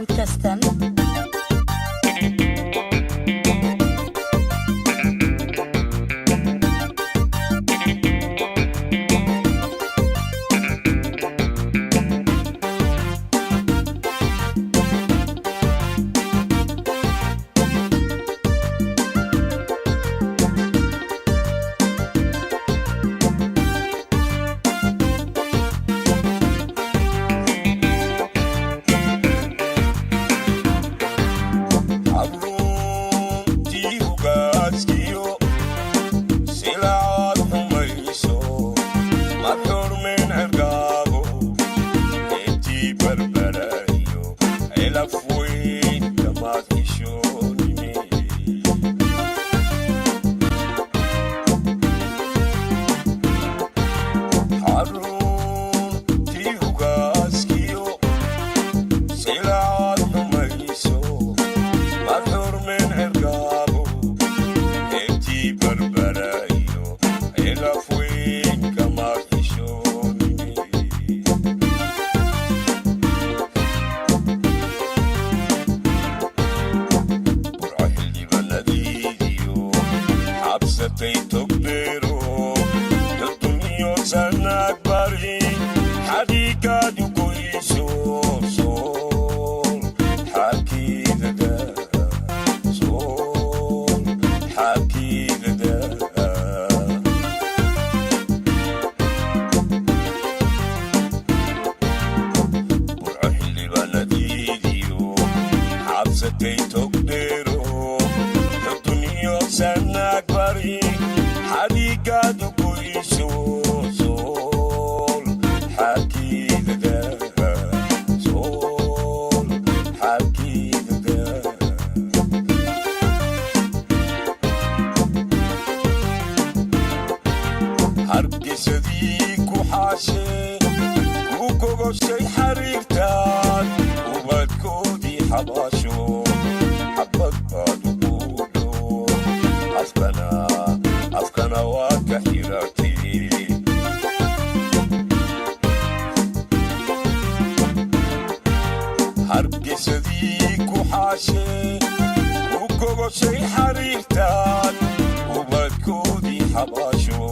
Testen. Xaruntii hogaaskiyo silaad xumayso ma xurmin cirgaabo intii barbarayo cilaf weyn kamaad xishoonine. Xaruntii hogaaskiyo silaad xumayso ma xurmin cirgaabo intii barbarayo cilaf weyn kamaad xishoonine. Burco xildhibaanadiidiyo xabsatay togdheero daduniyo sanaag bari xadhigaadu goyso sool xakiidada sool xakiidada. Burco xildhibaanadiidiyo xabsatay togdheero daduniyo sanaag bari xadhigaadu goyso sool xakiidada sool xakiidada. Hargeysadii ku xaashee ku gogoshay xariirtaad ubadkoodii xabaasho xabad baad u quudho afkana afkana waa ka xiratay. Hargeysadii ku xaashee ku gogoshay xariirtaad ubadkoodii xabaasho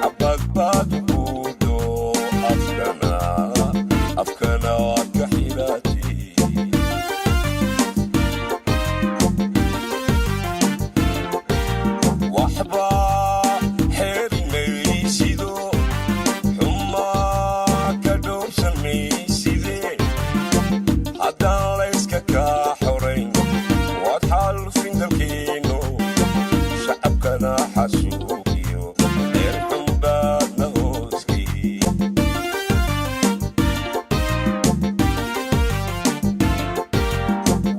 xabad baad u quudho afkana afkana waa ka xiratay. Waxba xeerimaysido xumaa ka dhowrsan mayside haddaan layska kaa xorayn waad xaalufin dalkeenno shacabkana xasuuqiyo eerxun baadna hooskii.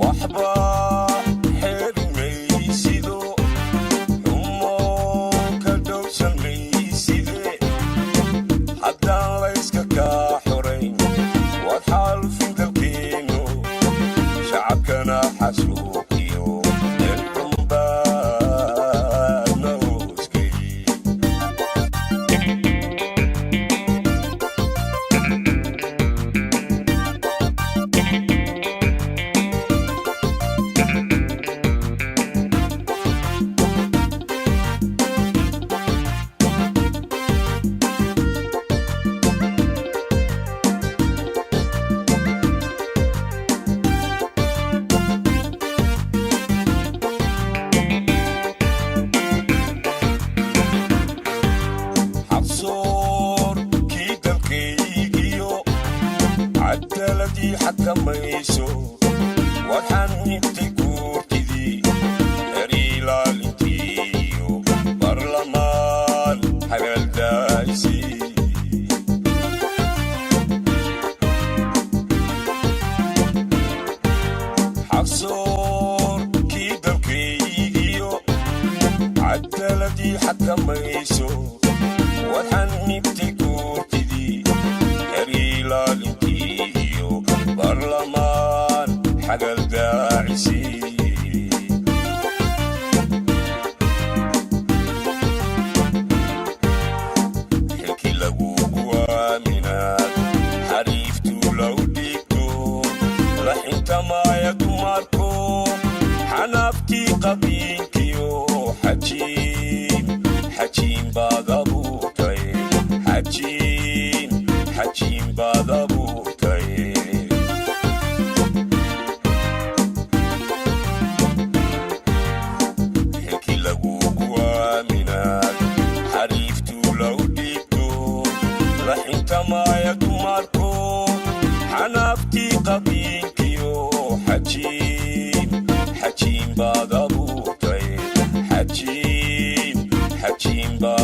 Waxba xeerimaysido xumo ka dhowrsan mayside haddaan layska kaa xorayn waad xaalufin dalkeenno shacabkana xasuuqiyo eerxun baadna hooskii. Xabsoorkii dalkaygiyo cadaaladii xakamayso waxaan nibtay guurtidii xer ilaalintiiyo barlamaan xagaaldaaysi. Xabsoorkii dalkaygiyo cadaaladii xakamayso waxaan nibtay guurtidii xer ilaalintiiyo barlamaan xagaldaacisi. Xilkii lagugu aaminaad xariiftuu law dhiigto la xinta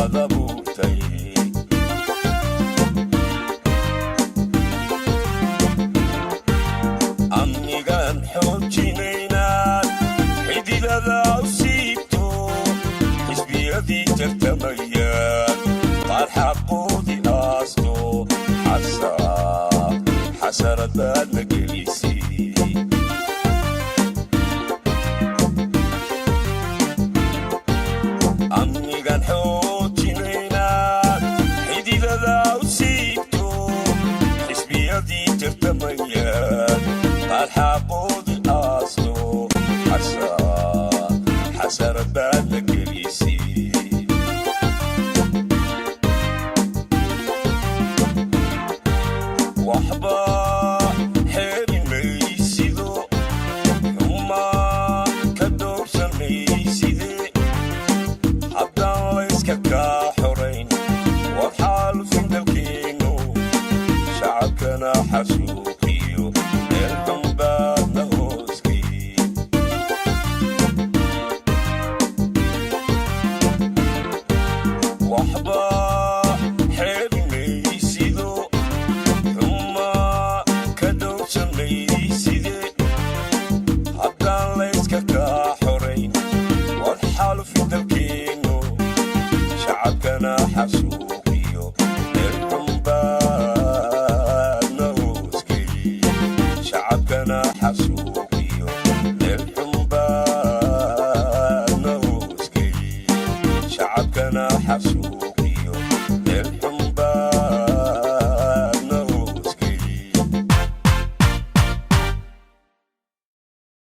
baad abuurtay. Amnigaan xoojinaynaa, xididada u siibto, xisbiyadii tartamaya qaar xaqoodii aasto, xasarad baadna gelisay. Amnigaan xoojinaynaa, xididada u siibto, xisbiyadii tartamaya qaar xaqoodii aasto, xasarad baadna gelisay. Waxba xeeri maysido, xumaa ka dhowrsamayside, haddaan layska kaa xorayn waad xaalufin dalkeennu, shacabkana xasuuqiyo meel xun baadna hooskay. Waxba xeeri maysido, xumaa ka dhowrsamayside, haddaan layska kaa xorayn waad xaalufin dalkeennu, shacabkana xasuuqiyo meel xun baadna hooskay. Shacabkana xasuuqiyo meel xun baadna hooskay. Shacabkana xasuuqiyo.